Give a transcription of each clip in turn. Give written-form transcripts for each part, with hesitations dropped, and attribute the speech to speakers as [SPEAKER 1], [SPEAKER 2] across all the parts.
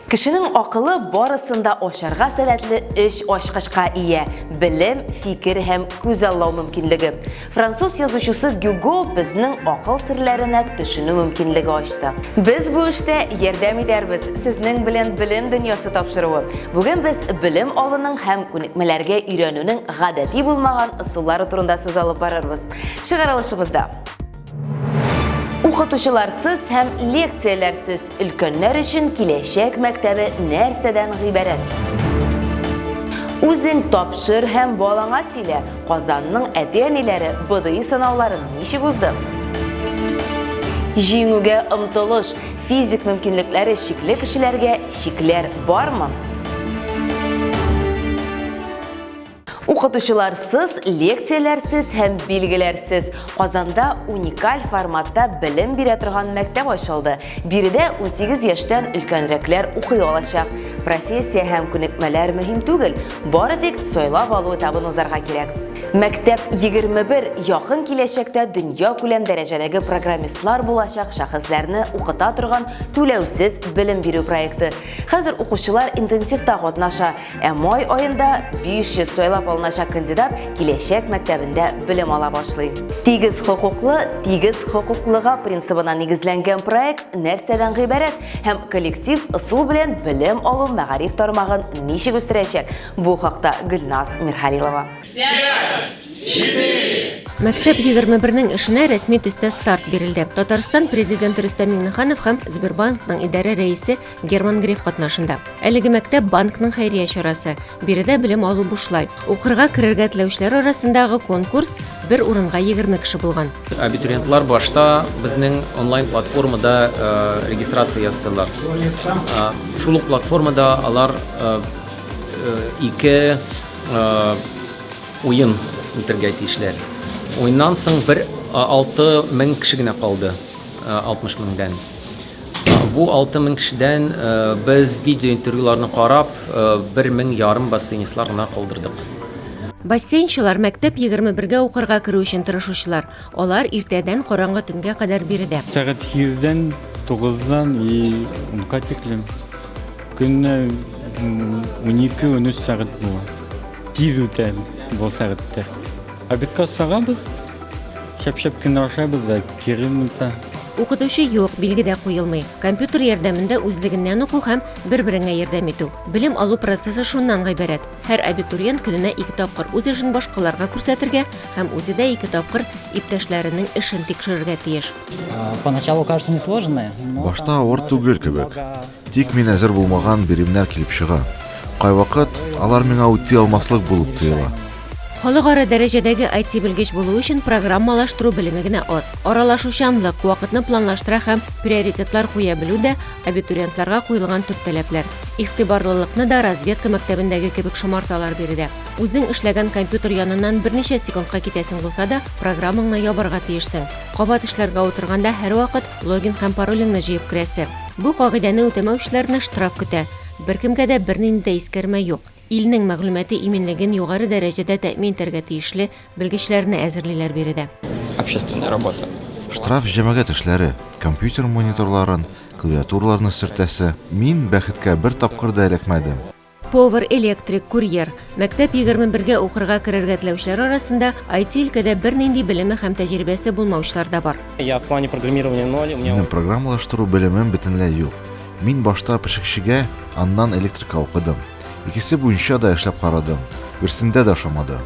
[SPEAKER 1] Кешенең акылы барысын да ачарга сәләтле өч ачкычка ия, белем, фикер һәм күзаллау мөмкинлеге. Француз язучысы Гюго безнең акыл серләренә төшенү мөмкинлеге ачты. Без бу эштә ярдәм итәрбез, сезнең белән Белем дөньясы тапшыруы. Бүген без белем алуның һәм күнекмәләргә өйрәнүнең гадәти булмаган ысуллары турында сүз алып барырбыз. Чыгарылышыбызда Укытучыларсыз һәм лекцияләрсез өлкәннәр өчен киләчәк мәктәбе нәрсәдән гыйбарәт? Үзең тапшыр һәм балаңа сөйлә. Казанның әти-әниләре БДИ сынауларын ничек узды? Җиңүгә омтылыш, физик мөмкинлекләре чикле кешеләргә чикләр бармы? Укытучыларсыз, лекцияләрсез һәм билгеләрсез Казанда уникаль форматта белем бирә торган мәктәп ачылды. Биредә 18 яшьтән өлкәнрәкләр укый алачак. Профессия һәм күнекмәләр мөһим түгел, бары тик сайлап алу этабын узарга кирәк. Мәктәп 21 якын киләчәктә дөньякүләм дәрәҗәдәге программистлар булачак шәхесләрне укыта торган түләүсез белем бирү проекты. Хәзер укучылар интенсивта катнаша. Ә май аенда 500 сайлап алыначак кандидат киләчәк мәктәбендә белем ала башлый. Тигез хокуклы, тигез хокуклыга принцибына нигезләнгән проект нәрсәдән гыйбарәт һәм коллектив ысул белән белем алу мәгариф тармагын ничек үстерәчәк? Бу хакта Гөлназ Мирхалилова.
[SPEAKER 2] Мәктәп 21-нең эшенә рәсми төстә старт бирелде. Татарстан Президенты Рөстәм Миңнеханов һәм Сбербанкның идарә рәисе Герман Греф катнашында. Әлеге мәктәп банкның хәйрия чарасы. Биредә белем алу бушлай. Укырга керергә теләүчеләр арасындагы конкурс бер урынга 20 кеше булган.
[SPEAKER 3] Абитуриентлар башта безнең онлайн платформада э, регистрация ясыйлар. Э, шул ук платформада алар э, ике уен үтергә тиешләр. Уеннан соң бер 6 мең кеше генә калды, 60 меңдән. Бу 6000 кешедән без видеоинтервьюларны карап, 1,5 мең бассейнистлар гына калдырдык.
[SPEAKER 2] Бассейнчылар мәктәп 21-гә укырга керү өчен тырышучылар. Алар иртәдән караңгы төнгә кадәр биредә.
[SPEAKER 4] Сәгать 8-дән, 9-дан и 10-га тиклем. Көненә 12-13 сәгать була. Тиз үтә бу сәгатьтә. Обедка сагабыз, шәп-шәп кенә ашайбыз да кире монда.
[SPEAKER 2] Укытучы юк, билге дә куелмый. Компьютер ярдәмендә үзлегеннән уку һәм бер-береңә ярдәм итү. Белем алу процессы шуннан гыйбарәт. Һәр абитуриент көненә ике тапкыр үз эшен башкаларга күрсәтергә һәм үзе дә ике тапкыр иптәшләренең эшен тикшерергә тиеш.
[SPEAKER 5] Поначалу кажется несложное.
[SPEAKER 6] Башта авыр түгел кебек. Тик мин әзер булмаган биремнәр килеп чыга. Кайвакыт алар миңа үти алмаслык булып тоела.
[SPEAKER 2] Халыкара дәрәҗәдәге IT-белгеч булу өчен программалаштыру белеме генә аз. Аралашучанлык, вакытны планлаштыра һәм приоритетлар куя белү дә абитуриентларга куелган төп таләпләр. Игътибарлылыкны да разведка мәктәбендәге кебек шомарталар биредә. Үзең эшләгән компьютер яныннан берничә секундка китәсең булса да, программаңны ябарга тиешсең. Кабат эшләргә утырганда һәрвакыт логин һәм паролеңне җыеп керәсе. Бу кагыйдәне үтәмәүчеләрне штраф көтә. Беркемгә дә бернинди дә искәрмә юк. Илнең мәгълүмати иминлеген югары дәрәҗәдә тәэмин итәргә тиешле белгечләрне әзерлиләр биредә.
[SPEAKER 7] Общественная работа.
[SPEAKER 6] Штраф җәмәгать эшләре, компьютер мониторларын, клавиатураларны сөртәсе. Мин, бәхеткә, бер тапкыр да эләкмәдем.
[SPEAKER 2] Повар, электрик, курьер. Мәктәп 21-гә укырга керергә теләүчеләр арасында IT өлкәдә бернинди белеме һәм тәҗрибәсе булмаучылар да бар.
[SPEAKER 7] Я в плане программирования ноль. У меня
[SPEAKER 6] Минем программалаштыру белемем бөтенләй юк. Мин башта пешекчегә, аннан электрикка укыдым. Икесе буенча да эшләп карадым, берсендә дә ошамады.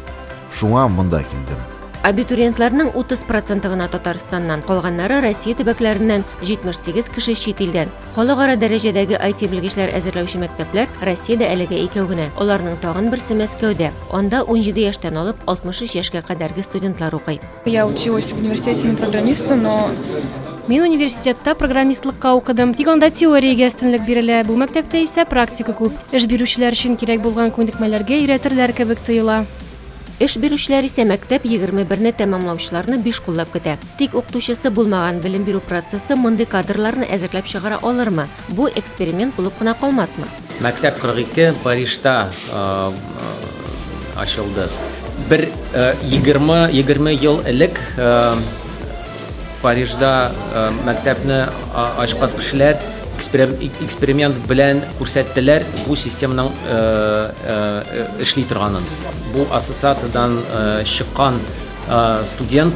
[SPEAKER 6] Шуңа монда килдем.
[SPEAKER 2] Абитуриентларның 30 проценты гына Татарстаннан, калганнары Россия төбәкләреннән, 78 кеше чит илдән. Халыкара дәрәҗәдәге IT-белгечләр әзерләүче мәктәпләр Россиядә әлегә икәү генә. Аларның тагын берсе Мәскәүдә. Анда 17 яшьтән алып 63 яшькә кадәрге студентлар укый.
[SPEAKER 8] Я училась в университете на программиста, но
[SPEAKER 9] Мин университетта программистлыкка укыдым. Тик анда теориягә өстенлек бирелә, бу мәктәптә исә практика күп. Эш бирүчеләр өчен кирәк булган күнекмәләргә өйрәтерләр кебек тоела.
[SPEAKER 2] Эш бирүчеләр исә мәктәп 21-не тәмамлаучыларны биш куллап көтә. Тик укытучысы булмаган белем бирү процессы мондый кадрларны әзерләп чыгара алырмы? Бу эксперимент булып кына калмасмы?
[SPEAKER 3] Мәктәп 42 Парижда ачылды. Бер 20 20 ел элек Парижда мәктәпне ачкан кешеләр. Эксперимент белән күрсәттеләр бу системаның эшли торганын. Бу ассоциациядән чыккан студент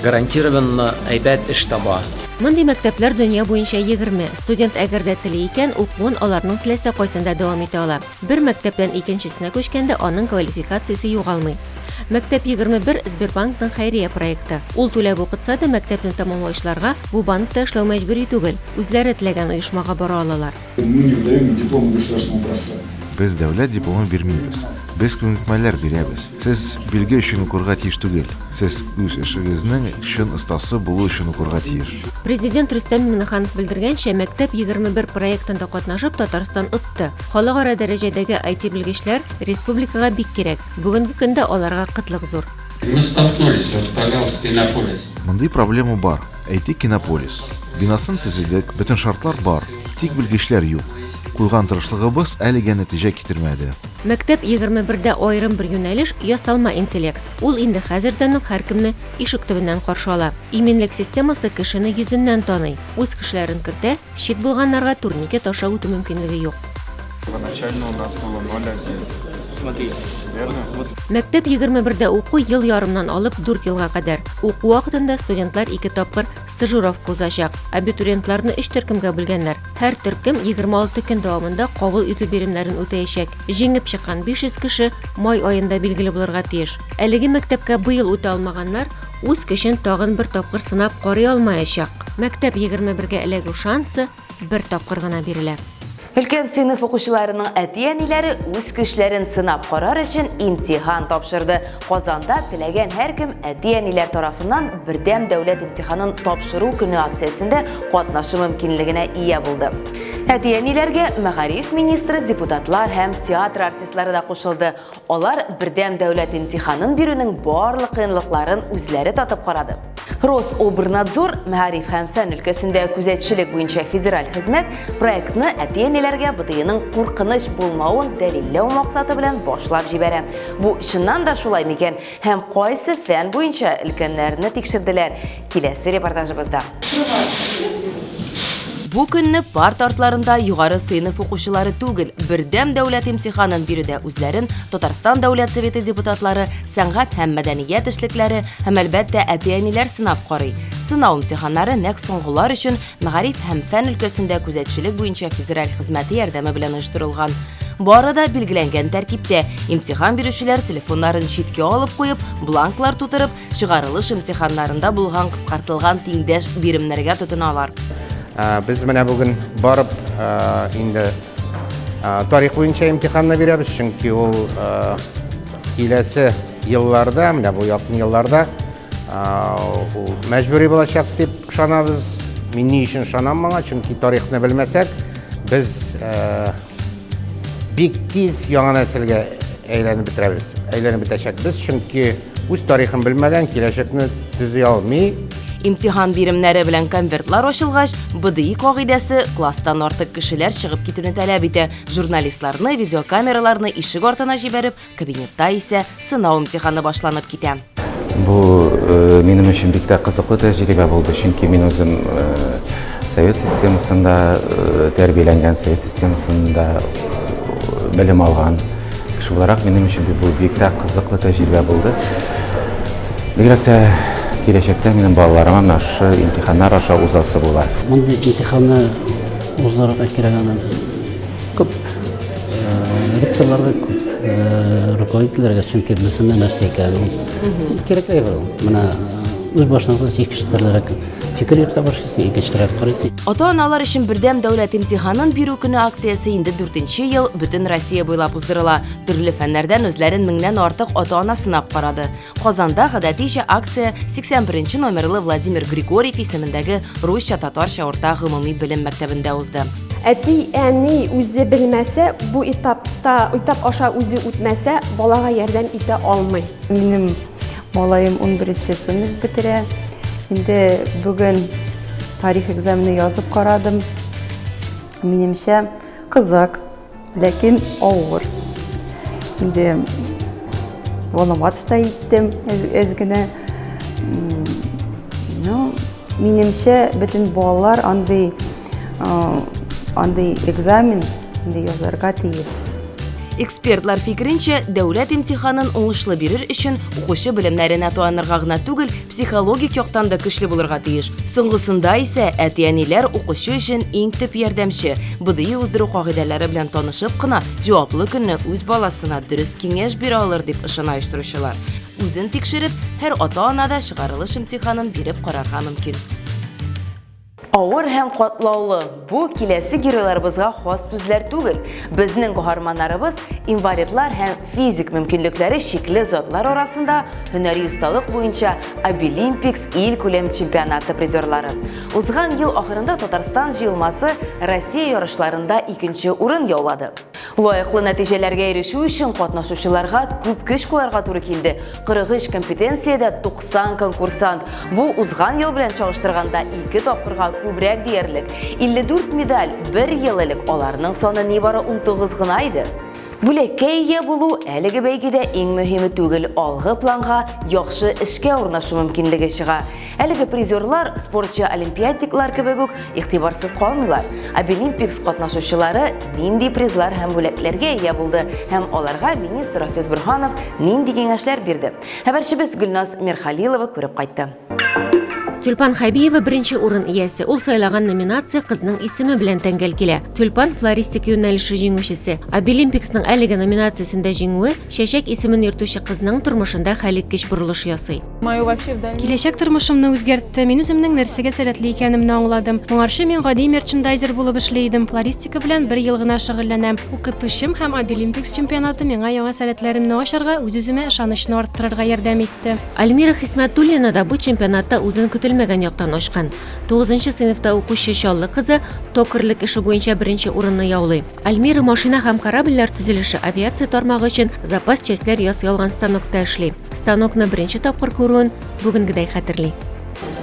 [SPEAKER 3] гарантированно әйбәт эш таба.
[SPEAKER 2] Мондый мәктәпләр дөнья буенча 20. Студент әгәр дә тели икән, укуын аларның теләсә кайсында дәвам итә ала. Бер мәктәптән икенчесенә күчкәндә аның квалификациясе югалмый. Мәктәп 21 Сбербанкның хәйрия проекты. Ул түләп укытса да, мәктәпне тәмамлаучыларга бу банкта эшләү мәҗбүри түгел, үзләре теләгән оешмага бара алалар.
[SPEAKER 10] Мы не выдаем диплом государственного образца.
[SPEAKER 6] Без дәүләт дипломы бирмибез. Без күнекмәләр бирәбез. Сез билге өчен укырга тиеш түгел. Сез үз эшегезнең чын остасы булу өчен укырга тиеш.
[SPEAKER 2] Президент Рөстәм Миңнеханов белдергәнчә, Мәктәп 21 проектында катнашып, Татарстан отты. Халыкара дәрәҗәдәге IT-белгечләр республикага бик кирәк. Бүгенге көндә аларга кытлык зур.
[SPEAKER 11] Мы столкнулись, вот, пожалуйста, Иннополис.
[SPEAKER 6] Мондый проблема бар. Әйтик, Кинополис. Бинасын төзедек, бөтен шартлар бар, тик белгечләр юк. Куйган тырышлыгыбыз әлегә нәтиҗә китермәде.
[SPEAKER 2] Мәктәп 21дә аерым бер юнәлеш, ясалма интеллект. Ул инде хәзердән үк һәркемне ишек төбеннән каршы ала. Иминлек системасы кешене йөзеннән таный, үз кешеләрен кертә, чит булганнарга турникет аша үтү мөмкинлеге юк.
[SPEAKER 12] Первоначально у нас было 0,1. Смотри, верно?
[SPEAKER 2] Мәктәп 21дә уку ел ярымнан алып дүрт елга кадәр. Уку вакытында студентлар ике тапкыр стажировка узачак. Абитуриентларны өч төркемгә бүлгәннәр. Һәр төркем 26 көн дәвамында кабул итү биремнәрен үтәячәк. Җиңеп чыккан 500 кеше май аенда билгеле булырга тиеш. Әлеге мәктәпкә быел үтә алмаганнар үз көчен тагын бер тапкыр сынап карый алмаячак. Мәктәп 21гә эләгү шансы бер тапкыр гына бирелә.
[SPEAKER 1] Өлкән сыйныф укучыларының әти-әниләре үз көчләрен сынап карар өчен имтихан тапшырды. Казанда теләгән һәркем әти-әниләр тарафыннан бердәм дәүләт имтиханын тапшыру көне акциясендә катнашу мөмкинлегенә ия булды. Әти-әниләргә мәгариф министры, депутатлар һәм театр артистлары да кушылды. Алар бердәм дәүләт имтиханын бирүнең барлык кыенлыкларын үзләре татып карады. Рособрнадзор мәгариф һәм фән өлкәсендә күзәтчелек буенча федераль хезмәт проектны әти-әниләргә БДИның куркыныч булмавын дәлилләү максаты белән башлап җибәрә. Бу чыннан да шулай микән һәм кайсы фән буенча өлкәннәрне тикшерделәр? Киләсе репортажыбызда. Бу көнне парта артларында югары сыйныф укучылары түгел, бердәм дәүләт имтиханын бирүдә үзләрен Татарстан Дәүләт Советы депутатлары, сәнгать һәм мәдәният эшлекләре һәм, әлбәттә, әти-әниләр сынап карый. Сынау имтиханнары нәкъ соңгылар өчен мәгариф һәм фән өлкәсендә күзәтчелек буенча федераль хезмәте ярдәме белән оештырылган. Бары да билгеләнгән тәртиптә. Имтихан бирүчеләр телефоннарын читкә алып куеп, бланклар тутырып, Чыгарылыш имтиханнарында булган кыскартылган тиңдәш биремнәргә тотыналар.
[SPEAKER 13] Без менә бүген барып инде тарих буенча имтиханны бирәбез, чөнки ул киләсе елларда, менә бу якын елларда ул мәҗбүри булачак дип ышанабыз. Мин ни өчен ышанам моңа? Чөнки тарихны белмәсәк, без бик тиз яңа нәселгә әйләнеп бетерәбез, әйләнеп бетәчәкбез, чөнки үз тарихын белмәгән киләчәкне төзи алмый.
[SPEAKER 1] Имтихан биремнәре белән конвертлар ачылгач, БДИ кагыйдәсе класстан артык кешеләр чыгып китүне таләп итә. Журналистларны, видеокамераларны ишек артына җибәреп, Кабинетта исә сынау имтиханы башланып китә.
[SPEAKER 14] Бу э, минем өчен бик тә кызыклы тәҗрибә булды, чөнки мин үзем э, совет системасында э, тәрбияләнгән, совет системасында белем алган кеше буларак минем өчен бу бик тә кызыклы тәҗрибә булды. Бигрәк тә киләчәктә минем балаларыма менә шушы имтиханнар аша узасы була.
[SPEAKER 15] Мондый имтиханны уздырырга кирәк аны күп ректорларга күп руководительләргә, чөнки белсеннәр нәрсә икәнен. Ул кирәк әйбер ул. Менә үз башыңа икенче төрлерәк фикер йөртә башлыйсың, икенчерәк карыйсың.
[SPEAKER 1] Ата-аналар өчен бердәм дәүләт имтиханын бирү көне акциясе инде дүртенче ел бөтен Россия буйлап уздырыла. Төрле фәннәрдән үзләрен меңнән артык ата-ана сынап карады. Казанда гадәтичә акция 81 нче номерлы Владимир Григорьев исемендәге русча-татарча урта гомуми белем мәктәбендә узды.
[SPEAKER 16] Әти-әни үзе белмәсә, бу этапта, этап аша үзе үтмәсә, балага ярдәм итә алмый.
[SPEAKER 17] Минем малаем унберенче сыйныф бетерә. Инде бүген тарих экзамены язып карадым. Минемчә, кызык, ләкин авыр. Инде волноваться та иттем әз генә. Ну, минемчә, бөтен балалар андый. андый экзамен инде язарга тиеш.
[SPEAKER 1] Экспертлар фикеренчә, дәүләт имтиханын уңышлы бирер өчен укучы белемнәренә таянырга гына түгел, психологик яктан да көчле булырга тиеш. Соңгысында исә әти-әниләр укучы өчен иң төп ярдәмче. БДИ уздыру кагыйдәләре белән танышып кына җаваплы көнне үз баласына дөрес киңәш бирә алыр дип ышана оештыручылар. Үзен тикшереп, һәр ата-ана да чыгарылыш имтиханын биреп карарга мөмкин. Авыр һәм катлаулы. Бу киләсе геройларыбызга хас сүзләр түгел. Безнең каһарманнарыбыз инвалидлар һәм физик мөмкинлекләре чикле затлар арасында һөнәри осталык буенча Абилимпикс илкүләм чемпионаты призерлары. Узган ел ахырында Татарстан җыелмасы Россия ярышларында икенче урын яулады. Лаеклы нәтиҗәләргә ирешү өчен катнашучыларга күп көч куярга туры килде. 43 компетенциядә 90 конкурсант. Бу узган ел белән чагыштырганда ике тапкырга күбрәк диярлек. 54 медаль, бер ел элек аларның саны нибары 19 гына иде. Бүләккә ия булу әлеге бәйгедә иң мөһиме түгел, алгы планга яхшы эшкә урнашу мөмкинлеге чыга. Әлеге призерлар спортчы-олимпиадниклар кебек үк игътибарсыз калмыйлар. Абилимпикс катнашучылары нинди призлар һәм бүләкләргә ия булды һәм аларга министр Рафис Борһанов нинди киңәшләр бирде? Хәбәрчебез Гөлназ Мирхалилова күреп кайтты.
[SPEAKER 2] Тюльпан Хәбиева беренче урын иясе. Ул сайлаган номинация кызның исеме белән тәңгәл килә. Тюльпан флористик юнәлеше җиңүчесе. Абилимпиксның әлеге номинациясендә җиңүе чәчәк исемен йөртүче кызның тормышында хәлиткеч борылыш ясый.
[SPEAKER 9] Киләчәк тормышымны үзгәртте. Мин үземнең нәрсәгә сәләтле икәнемне аңладым. Моңарчы мин гади мерчендайзер булып эшли идем, флористика белән бер ел гына шөгыльләнәм. Укытучым һәм Абилимпикс чемпионаты миңа яңа сәләтләремне ачарга, үз-үземә ышанычны арттырырга ярдәм итте.
[SPEAKER 2] Альмира Хисмәтуллина да бу чемпионатта үзен көтелмәгән яктан ачкан. Тугызынчы сыйныфта укучы Чаллы кызы токарьлек эше буенча беренче урынны яулый. Альмира машина һәм корабльләр төзелеше, авиация тармагы өчен запас частьләр ясый алган станокта эшли. Станокны беренче тапкыр күрүен бүгенгедәй хәтерли.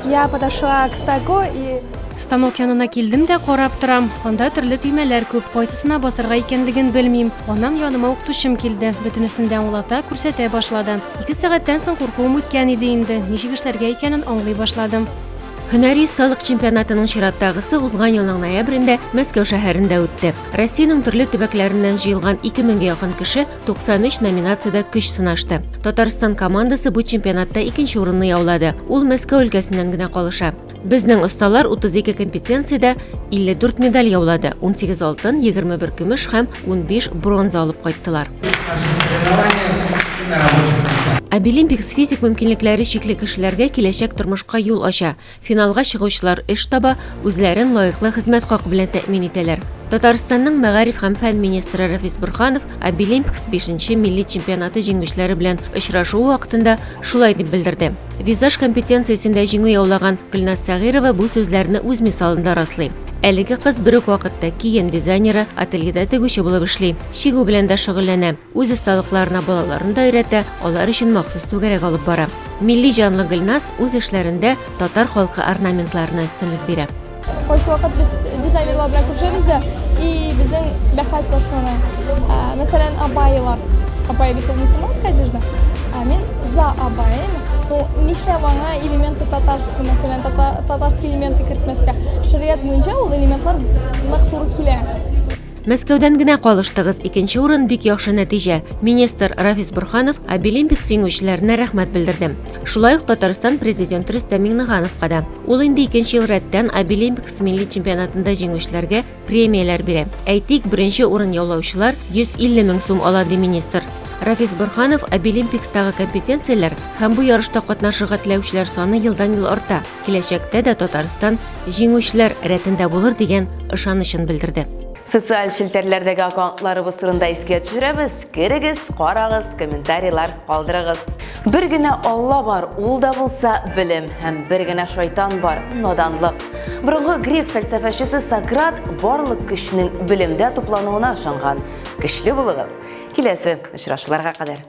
[SPEAKER 8] Я подошла к станку и
[SPEAKER 9] Станок янына килдем дә карап торам. Анда төрле төймәләр күп, кайсысына басарга икәнлеген белмим. Аннан яныма укытучым килде. Бөтенесен дә аңлата, күрсәтә башлады. Ике сәгатьтән соң куркуым үткән иде инде. Ничек эшләргә икәнен аңлый башладым.
[SPEAKER 2] Һөнәри осталык чемпионатының чираттагысы узган елның ноябрендә Мәскәү шәһәрендә үтте. Россиянең төрле төбәкләреннән җыелган 2000 гә якын кеше 93 номинациядә көч сынашты. Татарстан командасы бу чемпионатта икенче урынны яулады. Ул Мәскәү өлкәсеннән генә калыша. Безнең осталар 32 компетенциядә 54 медаль яулады, 18 алтын, 21 көмеш һәм 15 бронза алып кайттылар. Абилимпикс физик мөмкинлекләре чикле кешеләргә киләчәк тормышка юл ача. Финалга чыгучылар эш таба, үзләрен лаеклы хезмәт хакы белән тәэмин итәләр. Татарстанның мәгариф һәм фән министры Рафис Борһанов Абилимпикс бишенче милли чемпионаты җиңүчеләре белән очрашуы вакытында шулай дип белдерде. Визаж компетенциясендә җиңү яулаган Гөлназ Сәгыйрова бу сүзләрне үз мисалында раслый. Әлеге кыз бер үк вакытта кием дизайнеры, ательеда тегүче булып эшли, чигү белән дә шөгыльләнә. Үз осталыкларына балаларын да өйрәтә, алар өчен махсус түгәрәк алып бара. Милли җанлы Гөлназ үз эшләрендә татар халкы орнаментларына өстенлек бирә.
[SPEAKER 8] Кайсы вакыт без дизайнерлар белән күрешәбез дә, и безнең бәхәс башлана. Мәсәлән, абайялар. Абайя бит ул мусульманская одежда. Ә мин за абайями. Ну, нишләп аңа элементы татарский, мәсәлән, татарский элементы кертмәскә? Шариат буенча ул элементлар нык туры килә.
[SPEAKER 2] Мәскәүдән генә калыштыгыз, икенче урын бик яхшы нәтиҗә. Министр Рафис Борһанов Абилимпикс җиңүчеләренә рәхмәт белдерде. Шулай ук Татарстан Президенты Рөстәм Миңнехановка да. Ул инде икенче ел рәттән Абилимпикс милли чемпионатында җиңүчеләргә премияләр бирә. Әйтик, беренче урын яулаучылар 150 мең сум ала, ди министр. Рафис Борһанов Абилимпикстагы компетенцияләр һәм бу ярышта катнашырга теләүчеләр саны елдан-ел арта. Киләчәктә дә Татарстан җиңүчеләр рәтендә булыр дигән ышанычын белдерде.
[SPEAKER 1] Социаль челтәрләрдәге аккаунтларыбыз турында искә төшерәбез. Керегез, карагыз, комментарийлар калдырыгыз. Бер генә Алла бар, ул да булса белем, һәм бер генә шайтан бар, наданлык. Борынгы грек фәлсәфәчесе Сократ барлык көчнең белемдә туплануына ышанган. Көчле булыгыз! Киләсе очрашуларга кадәр!